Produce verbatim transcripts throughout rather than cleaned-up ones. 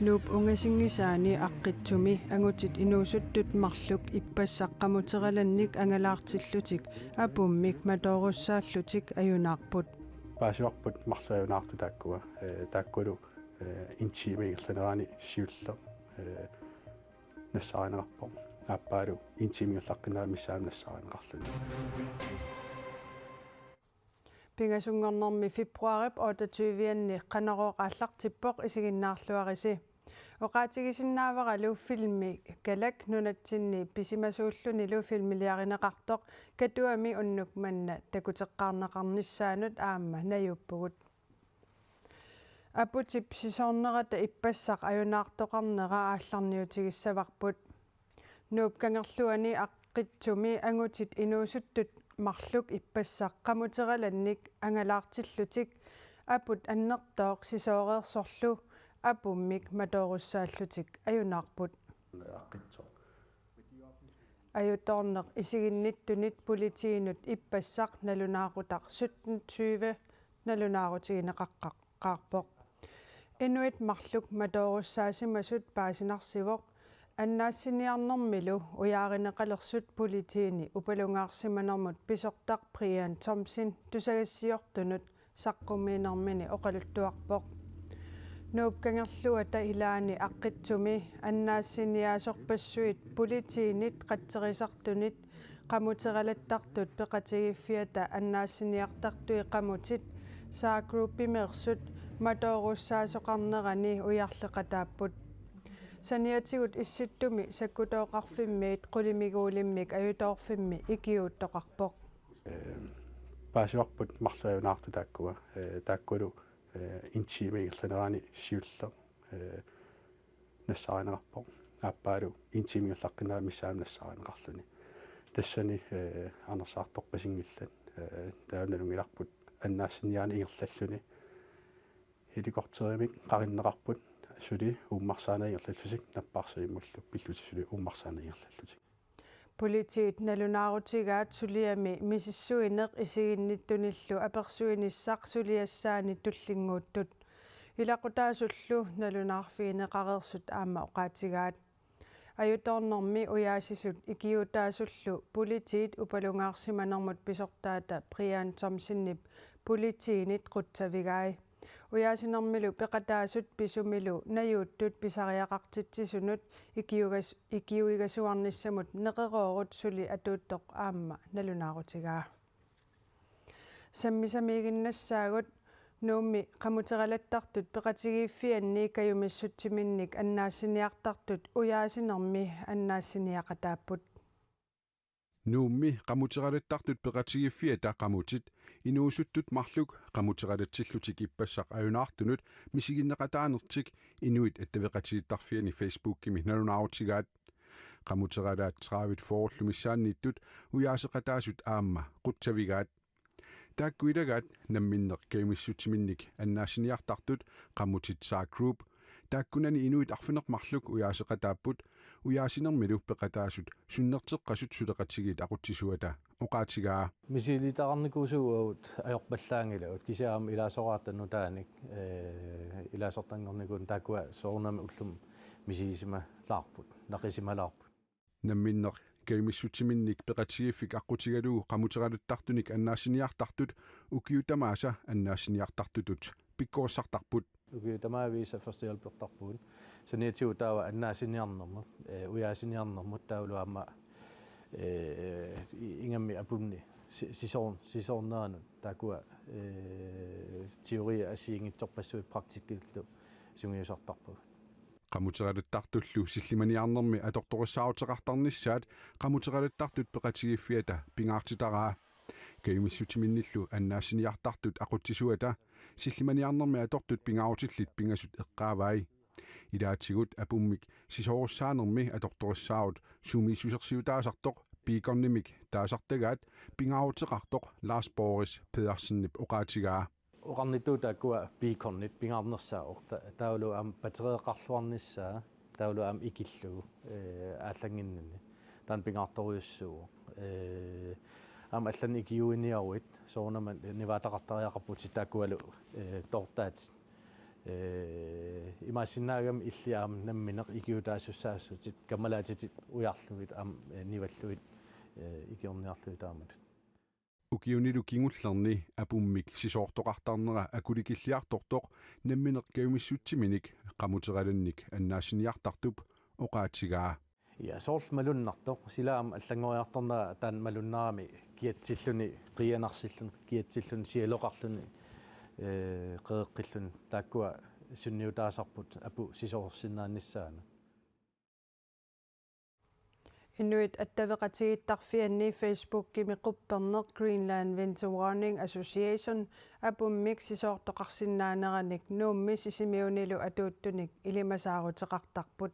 Nuup ungasinngisaani Aqqitsumi angutit inuusuttut marluk ippassaq qamuteralannik angalaartillutik apummik matoorussaallutik ajunaarput. Paasivarput marluk ajunaartut taakkua, ee, taakkualu, ee, en time ingerlanerani siulleq, ee, nassaarineqarpoq. Aappaalu en time ingerlaqqinnerani missaani nassaarineqarluni. Pingasunngornermi februaarip otteogtyve-anni Qanorooq aallartippoq, isiginnaarluarisi. Oqaatigisinnaavaralu filmi Kalak nunatsinni pisimasuullunilu filmiliarineqartoq Katuami unnuk manna takuteqqaarneqarnissaanut aamma najuuppugut. Aputip sisoornerata ippassaq ajunaartoqarnera aallarniutigissavarput. Nuup Kangerluani Aqqitsumi angutit inuusuttut marluk ippassaq qamuteralannik angalaartillutik aput annertooq sisooreersorlu apummik matoorussaallutik ajunaarput. Aqqitsoq. Ajutoorneq isiginnittunit politiinut ippassaq nalunaaqutaq sytten tyve nalunaarutigineqaqqaarpoq. Inuit marluk matoorussaasimasut paasinarsivoq, annaassiniarnermilu ujaarineqalersut politiini upalungaarsimanermut pisortaq Brian Thomsen tusagassiortunut saqqummiinermini oqaluttuarpoq. Nuup Kangerluata ilaani Aqqitsumi annaassiniaasorpassuit politiinit qatserisartunit qamuteralattartut peqatigiiffiata annaassiniartartui qamutit Saa Groupimeersut matoorussaasoqarnerani ujarleqataapput. Saniatigut Issittumi sakkutooqarfimmiit qulimiguulimmik ajutoorfimmi ikiuuttoqarpoq. Ee, paasivarput marluk ajunaartut taakkua, ee, taakkualu, ee, en time ingerlanerani siulleq, ee, nassaarineqarpoq. Aappaalu en time ingerlaqqinnerani missaani nassaarineqarluni. Tassani, ee, anersaartorpasinngillat, ee, taava nalunngilarput annaassiniaaneq ingerlalluni. Helikopterimik qarinneqarput suli uummarsaaneq ingerlallutik, napparsivimmullu pillutik suli uummarsaaneq ingerlallutik. Politiit nalunaarutigaat suliami misissuineq isiginnittunillu apersuinissaq suliassaani tullinnguuttut. Ilaqutaasullu nalunaarfigineqareersut aamma oqaatigaat. Ajutoornermi ujaasisut ikiuutaasullu politiit upalungaarsimanermut pisortaata Brian Thomsenip politiinit qutsavigai. Ujaasinermilu peqataasut pisumilu najuuttut pisariaqartitsisunut ikiugas-, ikiuigasuarnissamut neqeroorut suli atuuttoq aamma nalunaarutigaa. Sammisamiiginnassaagut. Nuummi qamuteralattartut peqatigiiffianni kajumissutsiminnik annaassiniartartut ujaasinermi annaassiniaqataapput. Nuummi qamuteralattartut peqatigiiffiata qamutit inuusuttut marluk qamuteralatsillutik ippassaq ajunaartunut misiginneqataanertik Inuit Attaveqatigiittarfianni Facebookimi nalunaarutigaat. Qamuteralaat tredive fyrrellu missaanniittut ujaaseqataasut aamma qutsavigaat. Taakku ilagaat namminneq kajumissutsiminnik annaassiniartartut qamutit Saa Group. Taakkunani inuit arfineq-marluk ujaaseqataapput, ujaasinermilu peqataasut sunnerteqqasut suleqatigiit aqutsisuata oqaatigaa. Misilitaqarnikuusugut ajorpallaanngilagut kisianni aamma ilaasoraata nutaanik, ee, ilaasortanngornikuuneq taakkua soorunami ullumi misilisimalaarput, naqisimalaarput. Namminneq kajumissutsiminnik peqatigiiffik aqqutigalugu qamuteralattartunik annaassiniartartut ukiut tamaasa annaassiniartartutut pikkorissartarput. Ukiut tamaaviisa førstehjælpertarpugut. Saniatigut taava annaassiniarnermut, ee, ujaasiniarnermut taavalu aamma, ee, i-, ingammik apunni si-, sisoor-, sisoorneranut taakkua, ee, teori assigiinngitsorpassuit praktikkillu sungiusartarpagut. Qamuteralattartullu sillimaniarnermi atortorissaaruteqartarnissaat qamuteralattartut peqatigiiffiata pingaartitaraa. Kajumissutiminnillu annaassiniartartut aqutsisuata sillimaniarnermi atortut pingaarutillit pingasut eqqaavai. Ilaatigut apummik sisoorussaanermi atortorissaarut sumiissusersiutaasartoq Beaconimik taasartagaat pingaaruteqartoq Lars Boris Pedersenip oqaatigaa. Oqarnittut taakkua Beaconit pingaarnersaavoq. Ta-, taavalu aamma batterieqarluarnissaa, taavalu aamma ikillugu, ee, aallannginnani. Taanna pingaartorujussuuvoq. Ee, aamma allanut ikiuiniaruit, soorunami nivaataqartariaqarputit taakkualu, ee, toortaatit. Ee, imaassinnaagami illit aamma nammineq ikiuutaasussaassutit, kammalaatitit ujarlugit aamma, ee, nivallugit, ee, ikiorniarlugit taamatut. Ukiunilu kingullerni apummik sisoortoqartarnera akulikilliartortoq nammineq kajumissutsiminik qamuteralannik annaassiniartartup oqaatigaa. Ja, soorlu malunnartoq, sila aamma allanngoriartornera taanna malunnarami kiatsilluni, qiianarsilluni, kiatsilluni, sialoqarluni, ee, qereqqilluni, taakkua sunniutaasarput apuup sisoorsinnaanissaanut. Inuit attaveqatigiittarfianni Facebookimi qupperneq Greenland Winter Warning Association apummik sisoortoqarsinnaaneranik Nuummi Sisimiunilu atuuttunik ilimasaaruteqartarput.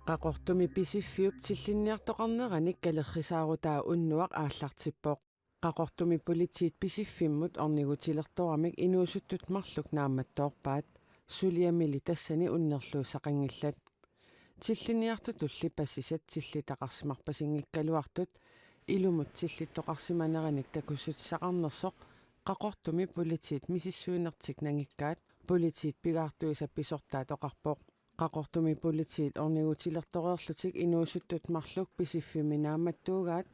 Qaqortumi Pisiffiup tillinniartoqarneranik kalerrisaarutaa unnuaq aallartippoq. Qaqortumi politiit Pisiffimmut ornigutilertoramik inuusuttut marluk naammattoorpaat, suliamili tassani unnerluussaqanngillat. Tillinniartutulli passisat tillitaqarsimarpasinngikkaluartut ilumut tillittoqarsimaneranik takussutissaqarnersoq Qaqortumi politiit misissuinertik nangikkaat politiit pigaartuisa pisortaat oqarpoq. Qaqortumi politiit ornigutilertoreerlutik inuusuttut marluk Pisiffimmi naammattuugaat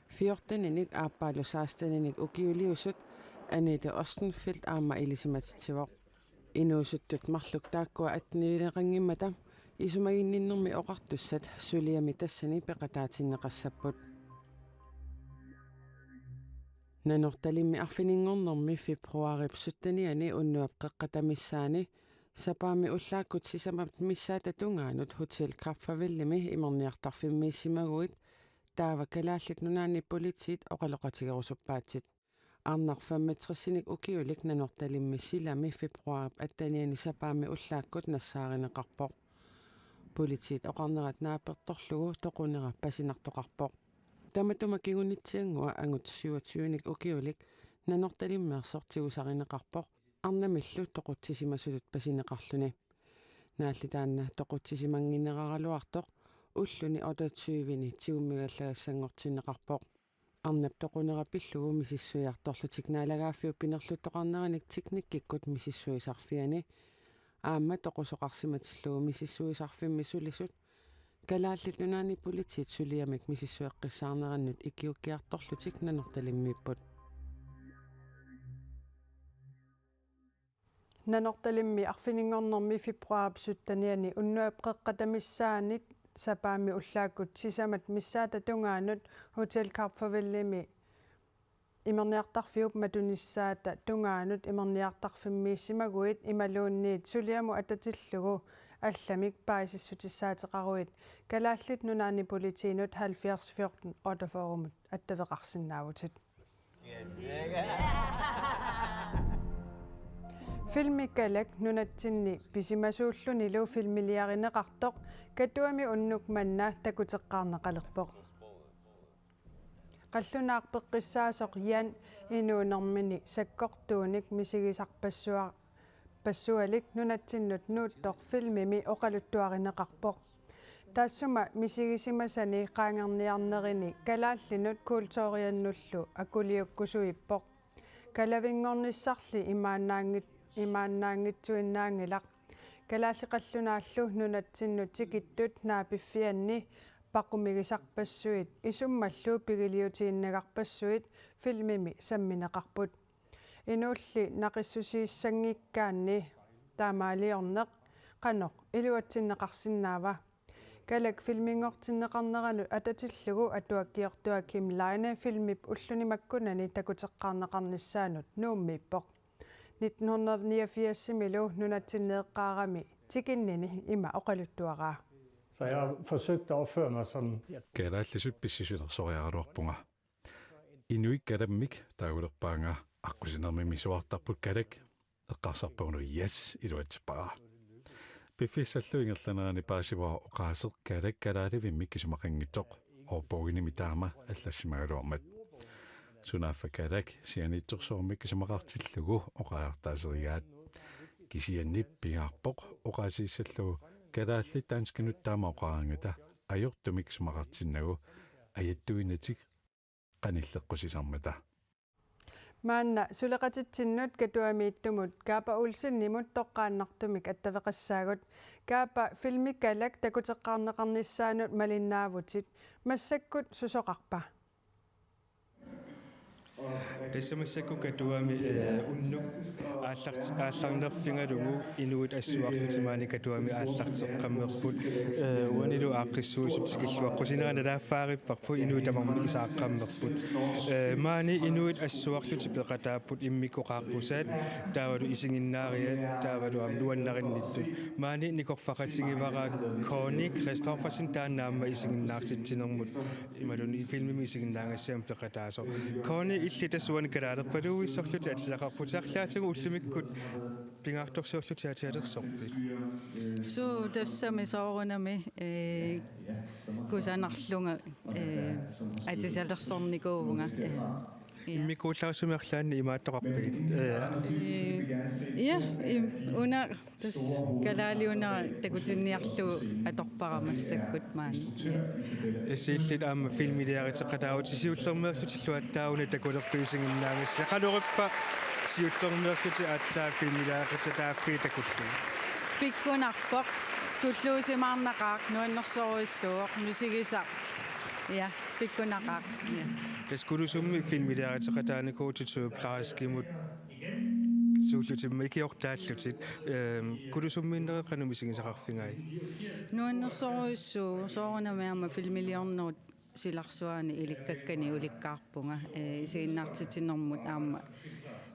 fjorteninik aappaalu seksteninik ukiuliusut Annette Ostenfeldt aamma ilisimatitsivoq. Inuusuttut marluk taakkua attenileqanngimmata isumaginninnermi oqartussat suliami tassani peqataatinneqassapput. Nanortalimmi arfininngornermi februaarip syttenianni unnuap qeqqata missaani sapaammi ullaakkut sisamat missaata tungaanut Hotel Kap Farvelimi imerniartarfimmiissimaguit taava Kalaallit Nunaanni politiit oqaloqatigerusuppaatsit. Arnaq femogtresinik ukiulik Nanortalimmi silami februaarip attenianni sapaammi ullaakkut nassaarineqarpoq. Politiit oqarnerat naapertorlugu toqunera pasinartoqarpoq. Tamatuma kingunitsiannguaq angut syvogtyvenik ukiulik Nanortalimmeersoq tigusarineqarpoq arnamillu toqutsisimasutut pasineqarluni. Naalli taanna toqutsisimannginneraraluartoq ulluni otteogtyvenik tigummigallagassanngortinneqarpoq. Arnap toqunera pillugu misissuiartorlutik Naalagaaffiup pinerluttoqarneranik teknikkikkut misissuisarfiani aamma toqusoqarsimatillugu misissuisarfimmi sulisut Kalaallit Nunaanni politiit suliamik misissueqqissaarnerannut ikiuukkiartorlutik Nanortalimmiipput. Nanortalimmi arfininngornermi februaarip syttenianni unnuap qeqqata missaanni sapaammi ullaakkut sisamat missaata tungaanut Hotel Kap Farvelimi imerniartarfiup matunissaata tungaanut imerniartarfimmiissimaguit imaluunniit suliamut atatillugu allamik paasissutissaateqaruit Kalaallit Nunaanni politiinut halvfjerds fjorten otteogfyrremut attaveqarsinnaavutit. Filmi Kalak nunatsinni pisimasuullunilu filmiliarineqartoq Katuami unnuk manna takuteqqaarneqalerpoq. Qallunaaq peqqissaasoq Jan inuunermini sakkortuunik misigisarpassua-, passualik nunatsinnut nuuttoq filmimi oqaluttuarineqarpoq. Taassuma misigisimasani qaangerniarnerini kalaallinut kulturiannullu akuliukkusuippoq. Kalavinngornissarli imaannaanngit-, imaannaanngitsuinnaanngilaq. Kalaallit qallunaallu nunatsinnut tikittut naapiffianni paqumigisarpassuit isummallu pigiliutiinnagarpassuit filmimi sammineqarput. Inuulli naqissusiissanngikkaanni taamaaliorneq qanoq iluatsinneqarsinnaava? Kalak filminngortinneqarneranut atatillugu atuakkiortua Kim Leine filmip ulluni makkunani takuteqqaarneqarnissaanut Nuummiippoq. Nitten hundrede niogfirsimilu nunatsinneeqqaarami tikinnini ima oqaluttuaraa. Så jeg har forsøgt at opføre mig sådan. Kalaallisut pissisulersoriaraluarpunga. Inuit kalammik taagulerpaanga, aqqusinermi misuartarput Kalak, eqqarsarpunga yes iluatsippara. Piffissallu ingerlanerani paasivara oqaaseq Kalak kalaalivimmik isumaqanngitsoq, ordbogimik taama allassimagaluarmat. Sunaaffa Kalak sianiitsorsuarmik isumaqartillugu oqariartaaserigaat. Kisianni pingaarpoq oqaasiissallugu kalaallit danskinut taama oqaraangata ajortumik isumaqartinnagu ajattuinnatik qanilleqqusisarmata. Maanna suleqatitsinnut Katuamiittumut Kaapa Olsenimut toqqaannartumik attaveqassaagut. Kaapa, filmi Kalak takuteqqaarneqarnissaanut malinnaavutit. Massakkut susoqarpa? Tassa massakkut Katuami, eh, unnuk aallart-, aallarnerfigalugu inuit assuarlutik maani Katuami aallarteqqammerput. Eh, uanilu aaqqissuisut tikilluaqqusineranni nalaaffaaripparput, inuit tamarmik isaaqqammerput. Eh, maani inuit assuarlutik peqataapput, immikkut qaaqqusaat, taavalu isiginnaariat, taavalu aamma nuannarinnittut. Maani nikorfaqatigivara Connie Christoffersen, taanna aamma isiginnaartitsinermut imaluunniit filmimi isiginnaagassiami peqataasoq. Connie, illit tassa uani kalaalerpaluuissorlutit atisaqarputit, arlaatigut ullumikkut pingaartorsiorlutit teaterersorpit? Suu, tassami soorunami, eh, kusanarlunga, eh, atisalersornikuuvunga, eh, ja. Immikkuullarissummik arlaannik imaattoqarpigit? Eh. Eh, ja, im-, una tassa kalaaliunera takutinniarlugu atorpara massakkut maani. Tassa illit aamma filmiliariteqataavutit, siullermeerlutillu aatsaat una takulerpit isiginnaagassi. Qanorippa siullermeerlutit aatsaat filmiliariteqataaffii takullugit? Pikkunarpoq, tulluusimaarnaqaaq, nuannersorujussuuvoq, misigisaq. Ja, pikkunaqaaq. Ja. Tassa Kulusummi filmiliariteqataanikuuvutit sygeplejerskimut suullutimmi ikiortaallutit, ehm, Kulusummiinnerit qanoq misigisaqarfigai? Nuannersorujussuuvoq, soorunami aamma filmiliornerup silarsuani ilikkakkanik ulikkaarpunga, eh, isiginnaartitsinermut aamma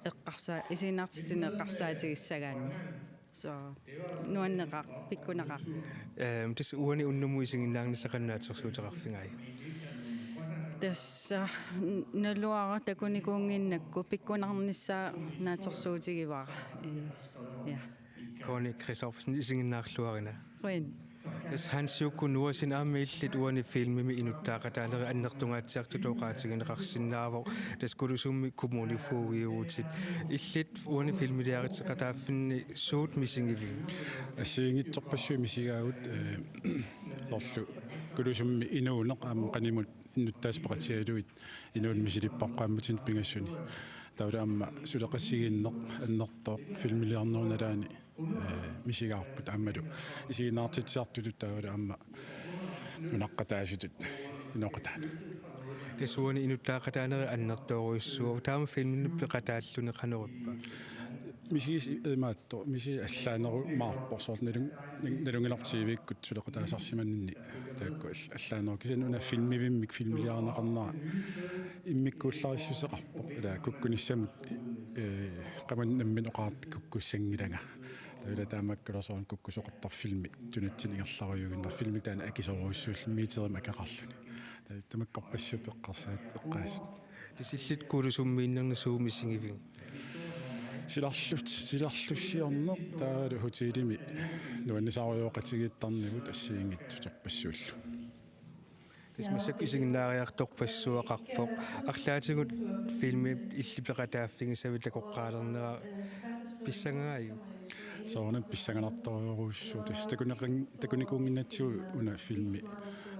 eqqarsa-, isiginnaartitsineq eqqarsaatigissagaanni. Så, nuanneqaaq, pikkunaqaaq. Ehm, tassa uani unnummut isiginnaarnissaq qanoq naatsorsuuteqarfigai? Tassa n-, naluara takunikuunnginnakku pikkunarnissaa naatsorsuutigivara. Eh, ja. Connie Christoffersen, isiginnaarluarina. Qujan. Tassa Hans Jukku Nuasin, aamma illit uani filmimi inuttaaqataanerit annertungaatsiartutut oqaatigineqarsinnaavoq, tassa Kulusummi kommunefogediuvutit. Illit uani filmiliariteqataaffinni suut misigivigit? Assigiinngitsorpassuit misigaagut, eh, soorlu Kulusummi inuuneq aamma qanimut innuttaasut peqatigalugit inuuneq misilipparput qaammatini pingasuni. Taavalu aamma suleqatigiinneq annertooq filmiliornerup nalaani, eh, misigaarput aammalu isiginnaartitsisartutut taavalu aamma nunaqqataasutut inoqataanut. Tassa uani inuttaaqataanerit annertoorujussuupput. Taama filmimi peqataalluni qanorippa? Misigis-, imaattoq, misigis allaanerumaarpoq, soorlu nalun-, nalun-, nalunngilarput T V-kkut suleqataasarsimaninni taakku all-, allaaneruvoq. Kisianni una filmivimmik filmiliarineqarnera immikkuullarissuseqarpoq. Ila kukkunissamut, eh, qamani nammineq oqartut kukkussanngilanga. Taava ila taamaakkaluartoq soorunami kukkusoqartarpoq filmi tunutsinni ingerlarujuinnartoq, filmi taanna akisoorujussuulluni meterimik akeqarluni. Taava tamakkorpassuupput eqqarsaat eqqaasut. Tassa illit Kulusummiinnerni suut misigivigit? Silarlus-, silarlussiorneq taavalu hotelimi nuannisarujooqatigiittarnivut assigiinngitsorpassuillu. Tassa massakkut isiginnaariartorpassuaqarpoq. Arlaatigut filmi illit peqataaffigisavit takoqqaalernera pissangaajuk? Soorunami pissanganartorujussuuvoq. Tassa takuneqan-, takunikuunnginnatsigu una filmi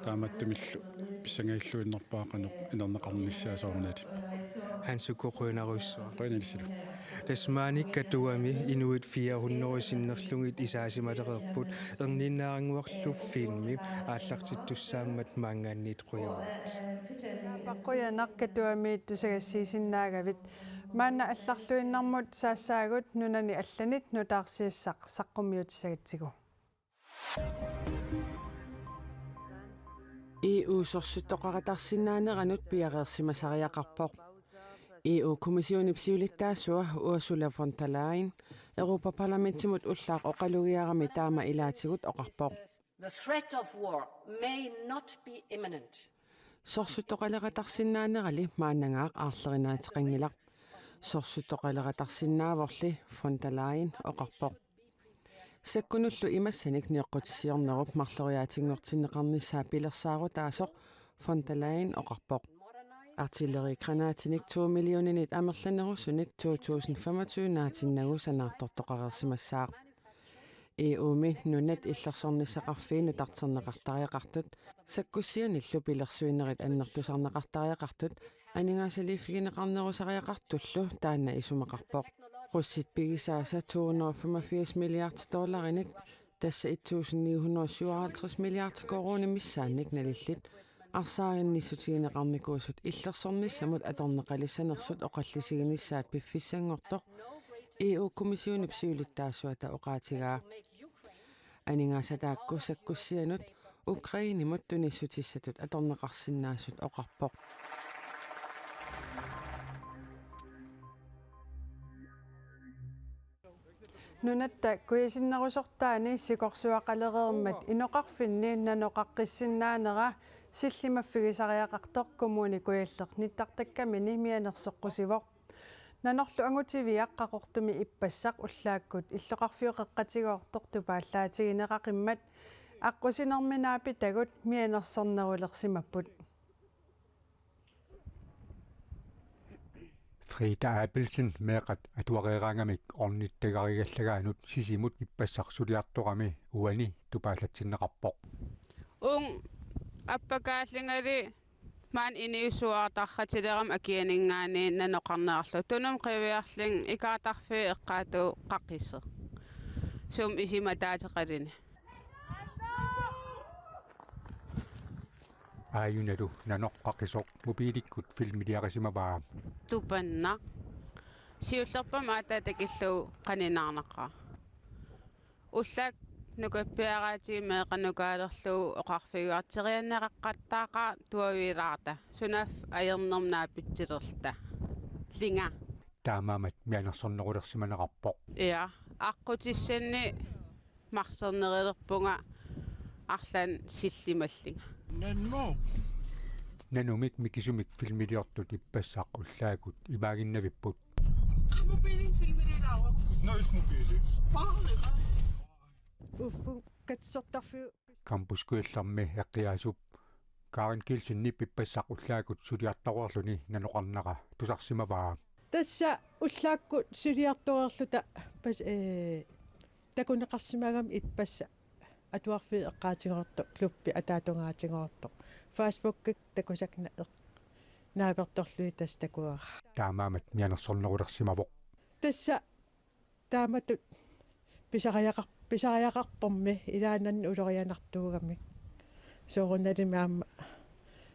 taamaattumillu pissangajalluinnarpara qanoq inerneqarnissaa soorunalippoq. Hans Jukku, qujanarujussuaq. Qujanaq ilissilu. Tassa maani Katuami inuit fire hundrede sinnerlugit isaasimalereerput, erniinnaaranguarlu filmi aallartittussaammat maanngaanniit qujavugut. Qujanaq Katuamiit tusagassiisinnaagavit. Maanna allarluinnarmut saassaagut nunani allanit nutaarsiassaq saqqummiutissagatsigu. E U sorsuttooqaqataarsinnaaneranut piareersimasariaqarpoq. E U-kommissionip siulittaasua Ursula von der Leyen Europa-parlamentimut ullaaq oqalugiarami taama ilaatigut oqarpoq. The threat of war may not be imminent. Sorsuttooqaleqataarsinnaanerali maannangaaq aarlerinaateqanngilaq. Sorsuttooqaleqataarsinnaavorli, von der Leyen oqarpoq. Sakkunullu imassanik nioqqutissiornerup marloriaatinngortinneqarnissaa pilersaarutaasoq, von der Leyen oqarpoq. Artillerigranatinik to millioninit amerlanerusunik to tusind femogtyve naatinnagu sanaartortoqareersimassaaq. E U-mi nunat illersornissaqarfiit nutarterneqartariaqartut Sakkussianillu pilersuinerit annertusarneqartariaqartut aningaasaliiffigineqarnerusariaqartullu taanna isumaqarpoq. Qussit pigisaasa to hundrede og femogfirs milliard dollarinik, tassa et tusind ni hundrede og syvoghalvtreds milliard koruunit missaannik nalillit, arsaarinnissutigineqarnikuusut illersornissamut atorneqalissanersut oqallisiginissaat piffissanngortoq, E U-kommissionip siulittaasuata oqaatigaa. Aningaasat taakku sakkussianut Ukrainemut tunissutissatut atorneqarsinnaasut oqarpoq. Nunatta kujasinnerusortaani sikorsuaqalereermat inoqarfinni nanoq qaqqissinnaanera sillimaffigisariaqartoq Kommune Kujalleq nittartakkamini mianersoqqusivoq. Nanorlu Angutiviaq Qaqortumi ippassaq ullaakkut illoqarfioqeqqatigoortoq tupaallaatigineqaqimmat aqqusinermi naapitagut mianersornerulersimapput. Frida Abelsen meeqqat atuareeraangamik ornittagarigallarannut Sisimut ippassaq suliartorami uani tupaallatsinneqarpoq. Uunga appakaallingali maani inuusuartarratilerama akianinngaanniit nanoqarnerarlugu. Tunumi qiviarlunga ikaartarfiup eqqaatuuvoq qaqisoq. Sumi isima ataateqaluni. Aajunalu nanoq qaqisoq mobiilikkut filmiliarisimavaa. Tupannaq. Siullerpaamik aatsaat takillugu qaninaarnaqaaq. Ullaakkut nukappiaraatigut meeqqanukaalerlugu oqarfigaartigineqaqqattaaqaaq tuaviilaarta. Sunaaffa ajornermi naapitsilerluta. Linga. Taamaammat mianersornerulersimaneqarpoq. Ja, aqqutissanni marsernerulerpunga arlaannik sillimallunga. Nanumik mikisumik filmiliortut ippassaq ullaakkut imaaginnavipput. Mobiilimi filmililaavoq. No, it's mobiili. Paarlima. Uffuk katsortarfiup. Campus Kujallermi eqqiaasup Karen Kielsenip ippassaq ullaakkut suliartoreerluni nanoqarnera tusarsimavaa. Tassa ullaakkut suliartoreerluta pas-, ee, takuneqarsimagami ippassaq atuarfiup eqqaatigoortoq, klubbi ataatungaatigoortoq. Facebookikkut takusakka na-, eq-, naapertorlugit tassa takuara. Taamaammat mianersornerulersimavoq. Tassa taamatut pisariaqar-, pisariaqarpormi ilaanni ulorianartuugami. Soorunalimi aamma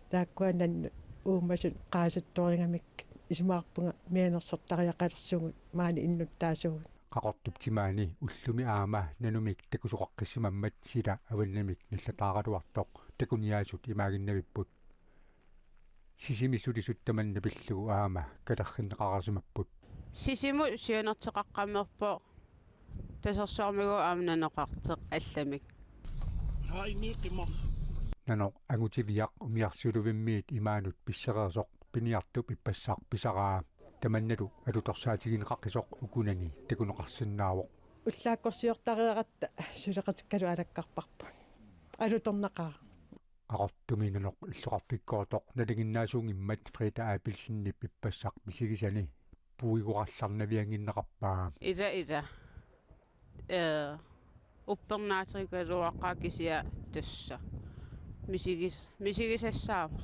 taakkua nannut uumasut qaasuttorigamik isumaqarpunga mianersortariaqalersugut maani innuttaasugut. Qaqortup timaani ullumi aamma nanumik takusoqaqqissimammat sila avannamik nallataaraluartoq takuniaasut imaaginnavipput. Sisimi sulisut tamanna pillugu aamma kalerrinneqarsimapput. Sisimut siunerteqqammerpoq tasersuarmigooq aamma nanoqartoq allamik. Haa, inniuqqimmar. Nanoq Angutiviaq umiarsiulivimmiit imaanut pissereersoq piniartup ippassaq pisaraa. Tamannalu alutorsaatigineqaqisoq ukunani takuneqarsinnaavoq. Ullaakkorsiortareeratta suleqatikkalu alakkarparput. Alutornaqaaq. Qaqortumi nanoq illoqarfikkoortoq nalinginnaasuunngimmat Frida Abelsenip ippassaq misigisani puigorallarnaviannginneqarpaa. Ila, ila. Ee, uppernaateqaluaqaaq kisianni tassa. Misigis-, misigisassaavoq.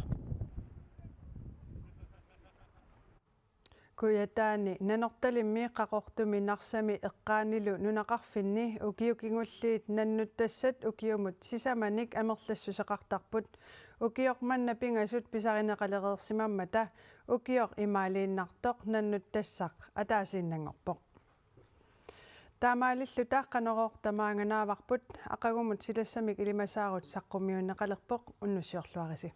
Kujataani Nanortalimmi Qaqortumi Narsami eqqaanilu nunaqarfinni ukiut kingulliit nannuttassat ukiumut sisamanik amerlassuseqartarput. Ukioq manna pingasut pisarineqalereersimammata ukioq imaaliinnartoq nannuttassaq ataasiinnanngorpoq. Taamaalilluta Qanorooq tamaanga naavarput, aqagumut silassamik ilimasaarut saqqummiunneqalerpoq, unnussiorluarisi.